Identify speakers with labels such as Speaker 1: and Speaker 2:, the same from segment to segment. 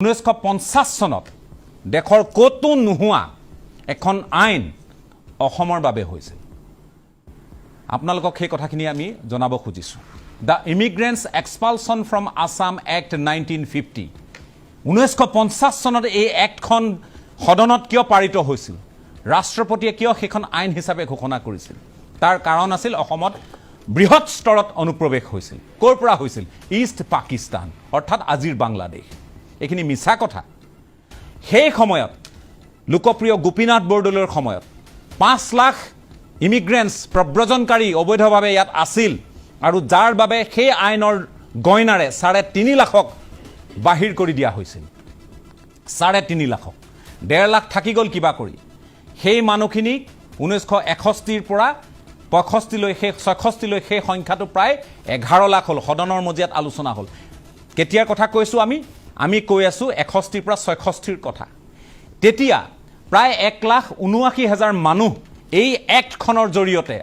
Speaker 1: 1950 চনত দেশৰ ক'তো নোহোৱা এখন আইন অসমৰ বাবে হৈছিল। আপোনালোকক সেই কথাখিনি আমি জনাব খুজিছোঁ। The Immigrants Expulsion from Assam Act 1950। 1950 চনত এই এক্টখন সদনত কিয় পাৰিত হৈছিল? ৰাষ্ট্ৰপতিয়ে কিয় সেইখন আইন হিচাপে ঘোষণা কৰিছিল? তাৰ কাৰণ আছিল, অসমত বৃহৎ স্তৰত অনুপ্ৰৱেশ হৈছিল। ক'ৰ পৰা হৈছিল? ইষ্ট পাকিস্তান, অৰ্থাৎ আজিৰ বাংলাদেশ। এইখিনি মিছা কথা। সেই সময়ত লোকপ্ৰিয় গোপীনাথ বৰদলৈৰ সময়ত 5 লাখ ইমিগ্ৰেণ্টছ, প্ৰব্ৰজনকাৰী অবৈধভাৱে ইয়াত আছিল আৰু যাৰ বাবে সেই আইনৰ গইনাৰে 3.5 লাখক বাহিৰ কৰি দিয়া হৈছিল। 3.5 লাখক, 1.5 লাখ থাকি গ'ল কিবা কৰি। সেই মানুহখিনিক 1961ৰ পৰা 65লৈ, সেই 66লৈ সেই সংখ্যাটো প্ৰায় 11 লাখ হ'ল। সদনৰ মজিয়াত আলোচনা হ'ল। কেতিয়াৰ কথা কৈছোঁ আমি? আমি কৈ আছোঁ 61ৰ পৰা 66ৰ কথা। তেতিয়া প্ৰায় 1,79,000 মানুহ এই এক্টখনৰ জৰিয়তে,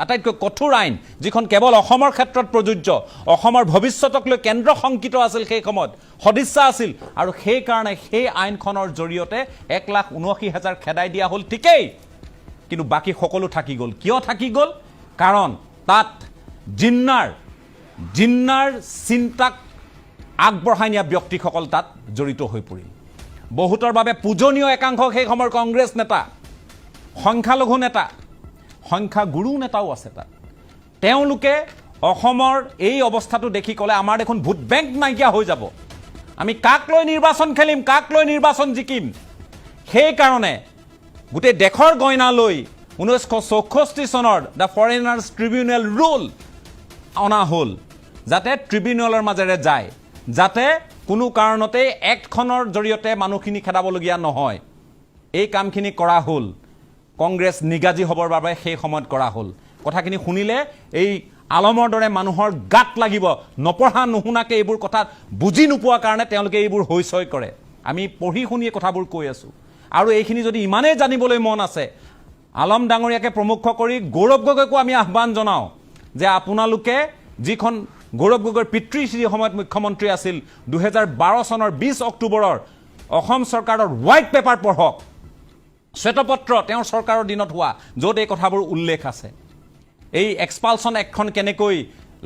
Speaker 1: আটাইতকৈ কঠোৰ আইন, যিখন কেৱল অসমৰ ক্ষেত্ৰত প্ৰযোজ্য, অসমৰ ভৱিষ্যতক লৈ কেন্দ্ৰ শংকিত আছিল সেই সময়ত, সদিচ্ছা আছিল আৰু সেইকাৰণে সেই আইনখনৰ জৰিয়তে 1,79,000 খেদাই দিয়া হ'ল ঠিকেই, কিন্তু বাকী সকলো থাকি গ'ল। কিয় থাকি গ'ল? কাৰণ তাত জিন্নাৰ চিন্তাক আগবঢ়াই নিয়া ব্যক্তিসকল তাত জড়িত হৈ পৰিল। বহুতৰ বাবে পূজনীয় একাংশ সেই সময়ৰ কংগ্ৰেছ নেতা, সংখ্যালঘু নেতা, সংখ্যাগুৰু নেতাও আছে তাত। তেওঁলোকে অসমৰ এই অৱস্থাটো দেখি ক'লে, আমাৰ দেখোন ভোট বেংক নাইকিয়া হৈ যাব, আমি কাক লৈ নিৰ্বাচন খেলিম, কাক লৈ নিৰ্বাচন জিকিম? সেইকাৰণে গোটেই দেশৰ গইনা লৈ 1964 চনৰ the foreigners tribunal rule অনা হ'ল, যাতে ট্ৰিবিউনেলৰ মাজেৰে যায়, যাতে কোনো কাৰণতেই এক্টখনৰ জৰিয়তে মানুহখিনি খেদাবলগীয়া নহয়। এই কামখিনি কৰা হ'ল কংগ্ৰেছ নিগাজী হ'বৰ বাবে সেই সময়ত কৰা হ'ল। কথাখিনি শুনিলে এই আলমৰ দৰে মানুহৰ গাত লাগিব। নপঢ়া নুশুনাকে এইবোৰ কথা বুজি নোপোৱাৰ কাৰণে তেওঁলোকে এইবোৰ হৈ চৈ কৰে। আমি পঢ়ি শুনিয়ে কথাবোৰ কৈ আছোঁ। আৰু এইখিনি যদি ইমানেই জানিবলৈ মন আছে, আলম ডাঙৰীয়াকে প্ৰমুখ কৰি গৌৰৱ গগৈকো আমি আহ্বান জনাওঁ যে আপোনালোকে যিখন, গৌৰৱ গগৈৰ পিতৃ যি সময়ত মুখ্যমন্ত্ৰী আছিল, 2012 চনৰ 20 অক্টোবৰৰ অসম চৰকাৰৰ হোৱাইট পেপাৰ পঢ়ক, শ্বেতপত্ৰ, তেওঁৰ চৰকাৰৰ দিনত হোৱা, য'ত এই কথাবোৰ উল্লেখ আছে। এই এক্সপালছন এক্টখন কেনেকৈ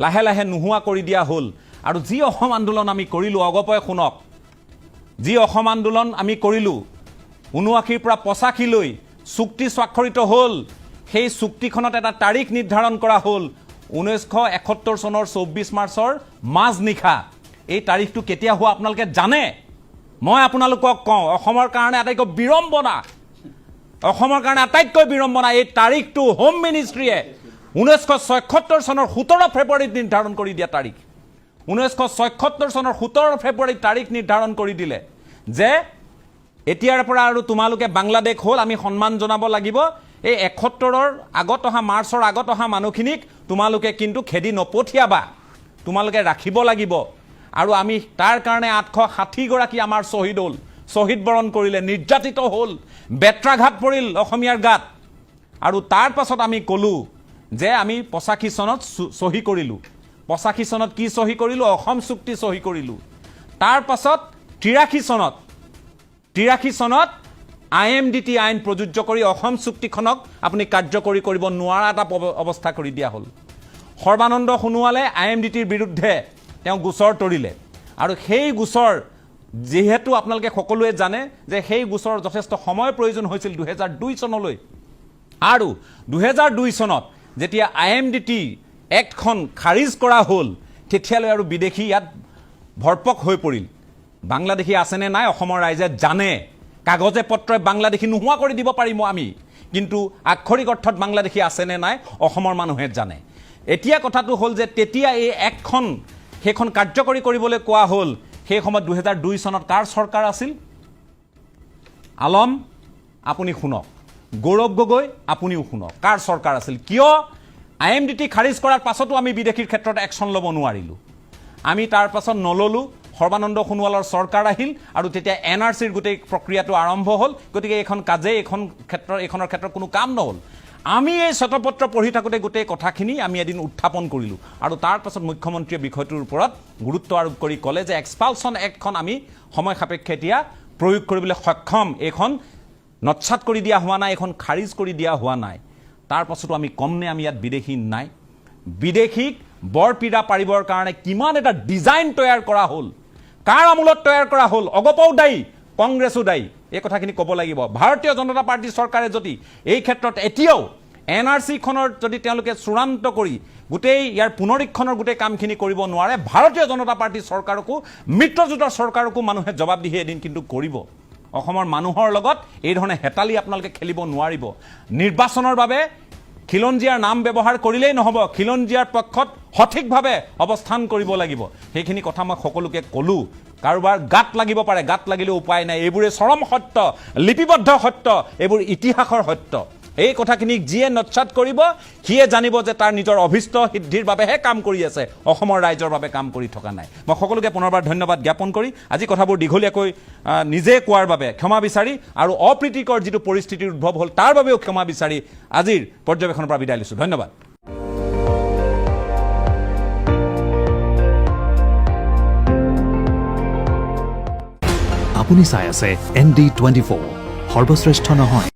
Speaker 1: লাহে লাহে নোহোৱা কৰি দিয়া হ'ল। আৰু যি অসম আন্দোলন আমি কৰিলোঁ, অগপই শুনক, যি অসম আন্দোলন আমি কৰিলোঁ 79ৰ পৰা 85লৈ, চুক্তি স্বাক্ষৰিত হ'ল। সেই চুক্তিখনত এটা তাৰিখ নিৰ্ধাৰণ কৰা হ'ল, 1971 চনৰ 24 মাৰ্চৰ মাজনিশা। এই তাৰিখটো কেতিয়া হোৱা আপোনালোকে জানে? মই আপোনালোকক কওঁ, অসমৰ কাৰণে আটাইতকৈ বিড়ম্বনা, অসমৰ কাৰণে আটাইতকৈ বিড়ম্বনা, এই তাৰিখটো হোম মিনিষ্ট্ৰীয়ে 1976 চনৰ 17 ফেব্ৰুৱাৰীত নিৰ্ধাৰণ কৰি দিয়া তাৰিখ। 1976 চনৰ 17 ফেব্ৰুৱাৰীত তাৰিখ নিৰ্ধাৰণ কৰি দিলে যে এতিয়াৰ পৰা আৰু তোমালোকে বাংলাদেশ হ'ল, আমি সন্মান জনাব লাগিব। এই 71ৰ আগত অহা, মাৰ্চৰ আগত অহা মানুহখিনিক তোমালোকে কিন্তু খেদি নপঠিয়াবা, তোমালোকে ৰাখিব লাগিব। আৰু আমি তাৰ কাৰণে 860গৰাকী আমাৰ শ্বহীদ হ'ল, শ্বহীদ বৰণ কৰিলে, নিৰ্যাতিত হ'ল, বেত্ৰাঘাত পৰিল অসমীয়াৰ গাত। আৰু তাৰ পাছত আমি ক'লোঁ যে আমি 85 চনত চহী কৰিলোঁ। 85 চনত কি চহী কৰিলোঁ? অসম চুক্তি চহী কৰিলোঁ। তাৰ পাছত 83 চনত আইএমডিটি আইন প্ৰযোজ্য কৰি অসম চুক্তিখনক আপুনি কাৰ্যকৰী কৰিব নোৱাৰা এটা অৱস্থা কৰি দিয়া হ'ল। সৰ্বানন্দ সোণোৱালে আইএমডিটিৰ বিৰুদ্ধে তেওঁ গোচৰ তৰিলে আৰু সেই গোচৰ যিহেতু আপোনালোকে সকলোৱে জানে যে সেই গোচৰ যথেষ্ট সময় প্ৰয়োজন হৈছিল 2002 চনলৈ। আৰু 2002 চনত যেতিয়া আইএমডিটি এক্টখন খাৰিজ কৰা হ'ল, তেতিয়ালৈ আৰু বিদেশী ইয়াত ভৰপক হৈ পৰিল। বাংলাদেশী আছেনে নাই অসমৰ ৰাইজে জানে। কাগজে পত্ৰই বাংলাদেশী নোহোৱা কৰি দিব পাৰিম আমি, কিন্তু আক্ষৰিক অৰ্থত বাংলাদেশী আছেনে নাই অসমৰ মানুহে জানে। এতিয়া কথাটো হ'ল যে তেতিয়া এই এক্টখন, সেইখন কাৰ্যকৰী কৰিবলৈ কোৱা হ'ল। সেই সময়ত 2002 চনত কাৰ চৰকাৰ আছিল? আলম, আপুনি শুনক। গৌৰৱ গগৈ, আপুনিও শুনক। কাৰ চৰকাৰ আছিল? কিয় আইএমডিটি খাৰিজ কৰাৰ পাছতো আমি বিদেশীৰ ক্ষেত্ৰত একশ্যন ল'ব নোৱাৰিলোঁ? আমি তাৰ পাছত নল'লোঁ। সৰ্বানন্দ সোণোৱালৰ চৰকাৰ আহিল আৰু তেতিয়া এনআৰচিৰ গোটেই প্ৰক্ৰিয়াটো আৰম্ভ হ'ল। গতিকে এইখন কাজেই এইখন ক্ষেত্ৰৰ এইখনৰ ক্ষেত্ৰত কোনো কাম নহ'ল। আমি এই শ্বেতপত্ৰ পঢ়ি থাকোঁতে গোটেই কথাখিনি আমি এদিন উত্থাপন কৰিলোঁ আৰু তাৰ পাছত মুখ্যমন্ত্ৰীয়ে বিষয়টোৰ ওপৰত গুৰুত্ব আৰোপ কৰি ক'লে যে এক্সপালছন এক্টখন আমি সময় সাপেক্ষে এতিয়া প্ৰয়োগ কৰিবলৈ সক্ষম। এইখন নৎসাত কৰি দিয়া হোৱা নাই, এইখন খাৰিজ কৰি দিয়া হোৱা নাই। তাৰ পাছতো আমি কমনে আমি ইয়াত বিদেশী নাই? বিদেশীক বৰপীৰা পাৰিবৰ কাৰণে কিমান এটা ডিজাইন তৈয়াৰ কৰা হ'ল, কাৰ আমোলত তৈয়াৰ কৰা হ'ল? অগপও দায়ী, কংগ্ৰেছো দায়ী, এই কথাখিনি ক'ব লাগিব। ভাৰতীয় জনতা পাৰ্টী চৰকাৰে যদি এই ক্ষেত্ৰত এতিয়াও এনআৰচিখনৰ যদি তেওঁলোকে চূড়ান্ত কৰি গোটেই ইয়াৰ পুনৰীক্ষণৰ গোটেই কামখিনি কৰিব নোৱাৰে, ভাৰতীয় জনতা পাৰ্টী চৰকাৰকো, মিত্ৰজোঁটৰ চৰকাৰকো মানুহে জবাবদিহি এদিন কিন্তু কৰিব। অসমৰ মানুহৰ লগত এই ধৰণে হেতালি আপোনালোকে খেলিব নোৱাৰিব। নিৰ্বাচনৰ বাবে খিলঞ্জীয়াৰ নাম ব্যৱহাৰ কৰিলেই নহ'ব, খিলঞ্জীয়াৰ পক্ষত সঠিকভাৱে অৱস্থান কৰিব লাগিব। সেইখিনি কথা মই সকলোকে ক'লোঁ। কাৰোবাৰ গাত লাগিব পাৰে, গাত লাগিলেও উপায় নাই। এইবোৰে চৰম সত্য, লিপিবদ্ধ সত্য, এইবোৰ ইতিহাসৰ সত্য। এই কথাখিনিক যিয়ে নৎসাত কৰিব, সিয়ে জানিব যে তাৰ নিজৰ অভীষ্ট সিদ্ধিৰ বাবেহে কাম কৰি আছে, অসমৰ ৰাইজৰ বাবে কাম কৰি থকা নাই। মই সকলোকে পুনৰবাৰ ধন্যবাদ জ্ঞাপন কৰি আজি কথাবোৰ দীঘলীয়াকৈ নিজে কোৱাৰ বাবে ক্ষমা বিচাৰি আৰু অপ্ৰীতিকৰ যিটো পৰিস্থিতিৰ উদ্ভৱ হ'ল তাৰ বাবেও ক্ষমা বিচাৰি আজিৰ পৰ্যবেক্ষণৰ পৰা বিদায় লৈছোঁ। ধন্যবাদ।
Speaker 2: আপুনি চাই আছে এনডি 24, সৰ্বশ্ৰেষ্ঠ নহয়।